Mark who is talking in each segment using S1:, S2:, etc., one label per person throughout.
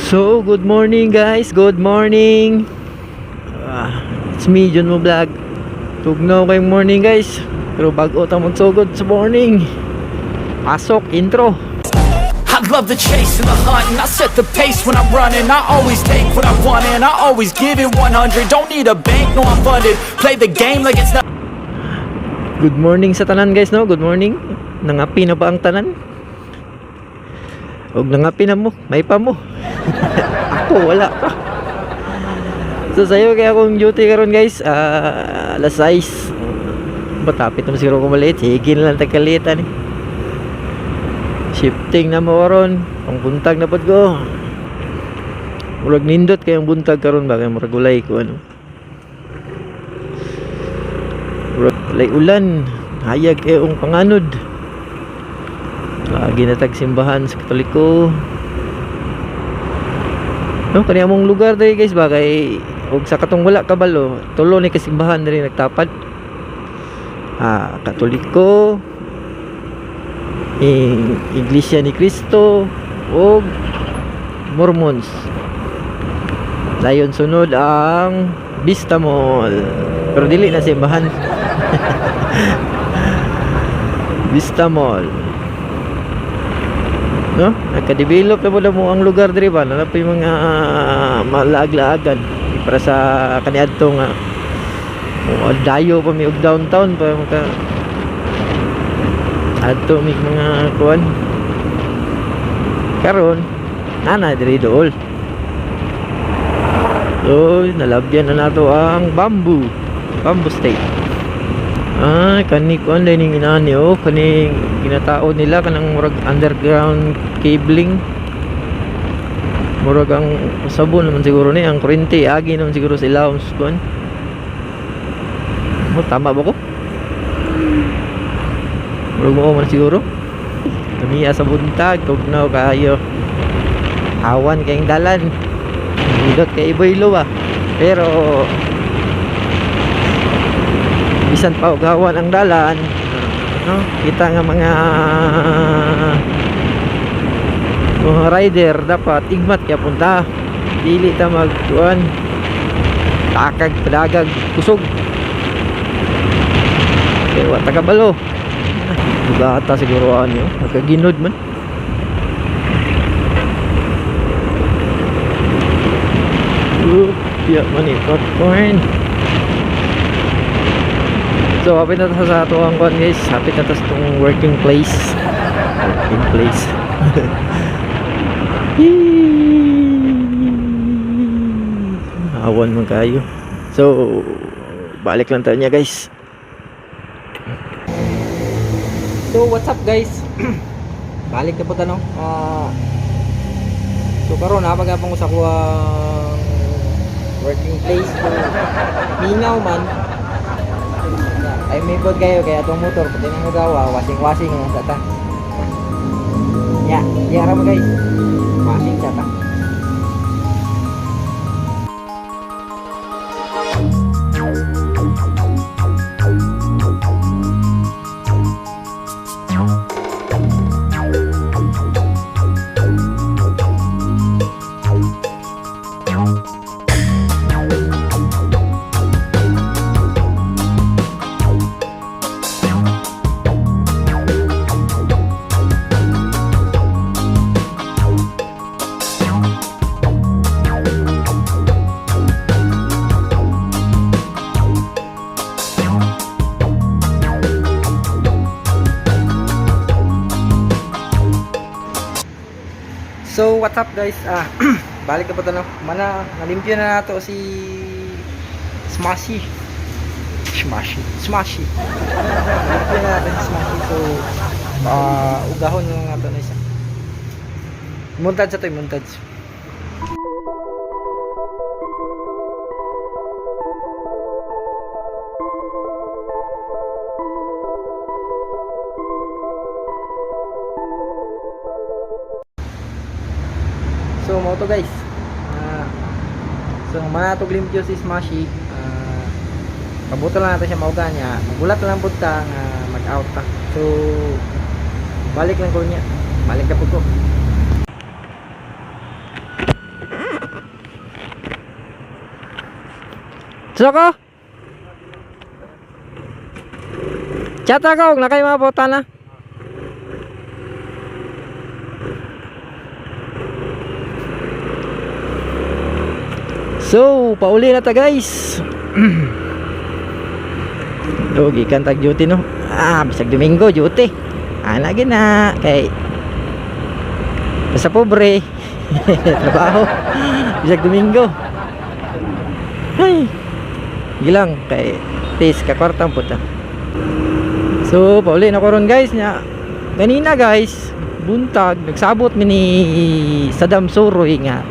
S1: So, good morning, guys. Good morning. It's me, John Mo Vlog. Tugnaw kayong morning, guys. Pero bago ta magsugod sa morning. Pasok, intro.
S2: I love the chase and the hunt, and I set the pace when I'm running. I always take what I want and I always give it 100. Don't need a bank, no, I'm funded. Play the game like it's not
S1: Good morning sa tanan, guys, no? Good morning. Nangapi na ba ang tanan? Og nangapi na mo, may pa mo. Ako wala pa. So sayo kay akong duty karon, guys, alas 6. Batapit naman siguro ko maliit. Sige na lang tagkalitan eh. Shifting na mo karon. Pang buntag na pod ko. Murag nindot kayong buntag karon ba, kay murag gulay ko ano. Murag walay ulan. Hayag kayong panganod. Lagi na tag simbahan sa Katoliko. No, kani among lugar diri, guys, ba, kay og sa katong wala kabalo, tulo ni kasimbahan diri nagtapad. Katoliko, Iglesia ni Cristo ug Mormons. Dayon sunod ang Vista Mall. Pero dili na simbahan. Vista Mall. No? Nagka-develop na po mo ang lugar diri ba? Naa pa yung mga malaag-laagan para sa kaniadto nga o dayo pa mi og downtown pa maka adto mi mga kuan karon nana diri dool. So nalabyan na nato ang Bamboo Bamboo State. Kani kuan din ning inani oh, kaning ginatao nila kanang murag underground cabling. Murag ang sabon naman siguro ni ang kuryente agi naman siguro sa ilawom sa kuan. Oh, tama ba ko? Murag mo man siguro. Tumiya sa buntag, tugnaw kayo. Hawan kayong dalan. Hilot kay Iboylo ba? Pero bisan pa og hawan ang dalan, no? Kita nga mga rider dapat igmat kaya punta. Dili ta magkuan takag padagag kusog. Kay wa ta kabalo. Bugata siguro ano, nagkaginod man. Oop, ya man eh, popcorn. So, hapit na ta sa ato ang kuan, guys. Hapit na ta sa itong working place. Working place. Yee! Awan man kayo. So, balik lang tayo niya, guys. So, what's up, guys? Balik na po tanong. So, karon napagapang ko sa kuwang working place ko. Mingaw man. Ay may pod kayo kaya itong motor pati nang magawa, washing washing lang sa ta. Ya, ya ra mo, guys. Washing sa ta. So what's up, guys? Balik na po tanong. Mana nalimpyo na nato si Smashy. Smashy. Smashy. Nalimpyo na natin si Smashy. So ugahon na lang nato na isa. Montage sa to, montage. So mo to, guys. So manatog limpyo si Smashy. Pabuto lang natin siya mauga niya. Magulat lang pud ta nga mag-out ta. So balik lang ko niya. Balik na pud ko. So ko? Chat ako, na kayo mga bota na. So, pauli na ta, guys. So, gikan tag duty, no. Ah, bisag Domingo duty. Ana gina kay basta pobre. Trabaho. Bisag Domingo. Ay. Gilang kay tis kakwartang puta. So, pauli na ko ron, guys, nya. Ganina, guys, buntag nagsabot mi ni Saddam Suroy nga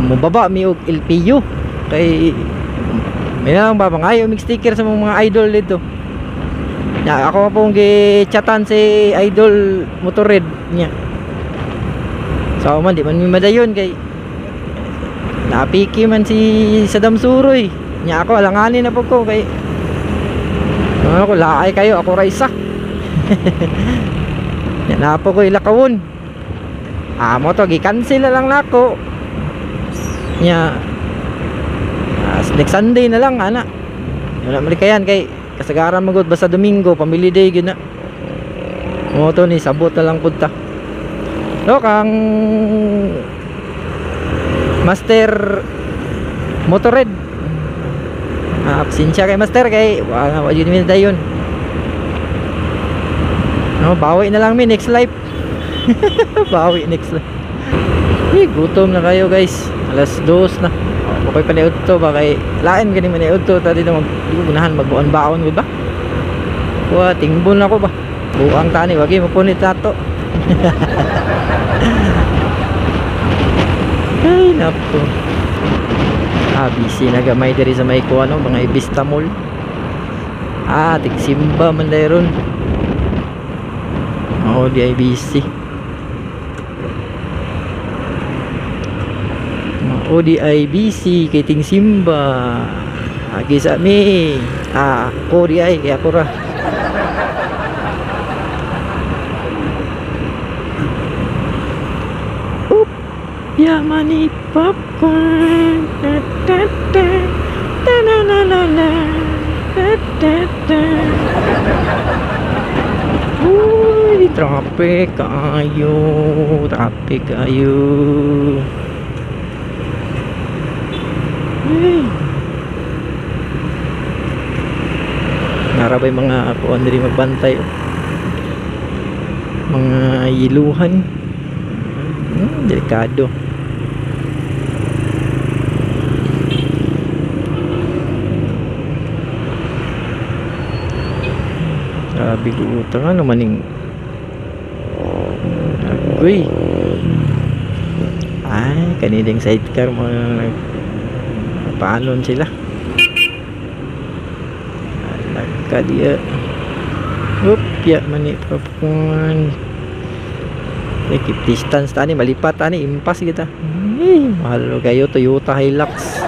S1: mubaba mi og LPU kay may na lang ba mga ayaw mig sticker sa mga idol dito. Nya ako pong gi-chatan si Idol Motored niya. So man di man mi madayon kay napiki man si Saddam Suroy. Nya ako alanganin na po ko kay ano ko laay kayo ako ra isa. Nya na po ko ilakawon. Ah, mo to gi-cancel na lang nako. Nya ah, next Sunday na lang ana. Wala man kayan kay kasagaran magud basta Domingo family day gyud na. Mo to ni sabot na lang pud ta. No kang Master Motored. Ah, absensya kay Master kay wala wa yun mi dayon. No, bawi na lang mi next life. Bawi next life. Eh, gutom na kayo, guys. Alas 2 na. Okay pa ni Udto ba kay lain gani man ni Udto ta dito mag di ko ganahan magbuon-baon gud ba. Wa tingbon ako ba. Buang tani wagi mo punit nato. Ay nako. Ah, busy na gamay diri sa may kuan, no, mga Ibista Mall. Ah, tigsimba man dayron. Oo, di ay busy. Oo, di ay busy kay ting simba. Agi sa mi. Ah, ako di ay kay ako ra. Oop. Yeah, money popcorn. Da, da, da. Da, na, na, na, na. Da, da, da. Uy, traffic kayo. Traffic kayo. Ay. Narabay mga kuan diri magbantay, oh. Mga yiluhan. Delikado. Grabe utang ano maning. Agoy. Ay, kanilang sidecar mga nag paanon sila. Alagka diya. Oop, ya mani popcorn. Eh, keep distance tani, malipat tani, impas kita. Eh, mahal kayo Toyota Hilux.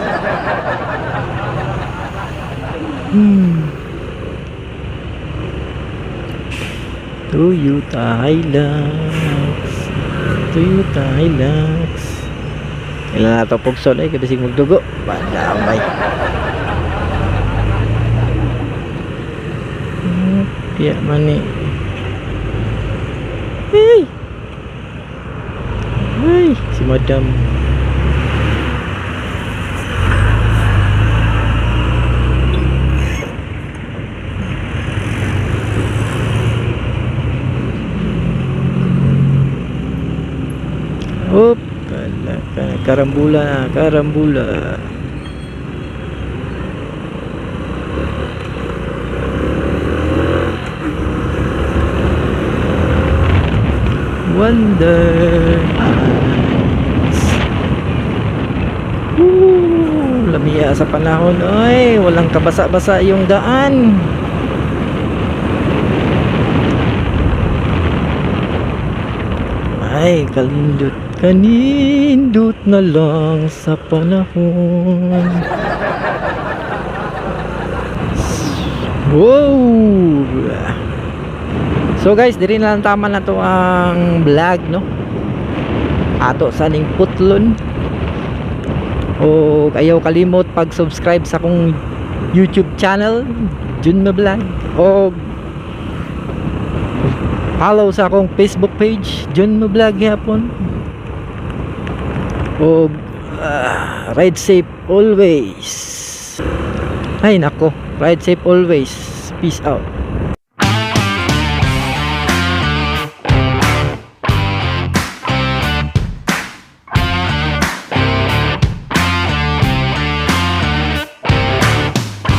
S1: Toyota Hilux. Toyota Hilux. Kailan na ito pugson eh, kabisig magdugo. Bandamay. Piya man ni. Hey! Ay, si Madam. Oop, kala, karambula na, karambula. Wonder Eyes. Woo, lamiya sa panahon. Ay, walang kabasa-basa yung daan. Ay, kalindot. Kanindot na lang sa panahon. Wow! So guys, diri na lang tama na to ang vlog, no? Ato sa ning putlon. O ayaw kalimot pag-subscribe sa akong YouTube channel, Junma Vlog, o follow sa akong Facebook page, Junma Vlog gyapon. O ride safe always. Ay nako, ride safe always. Peace out.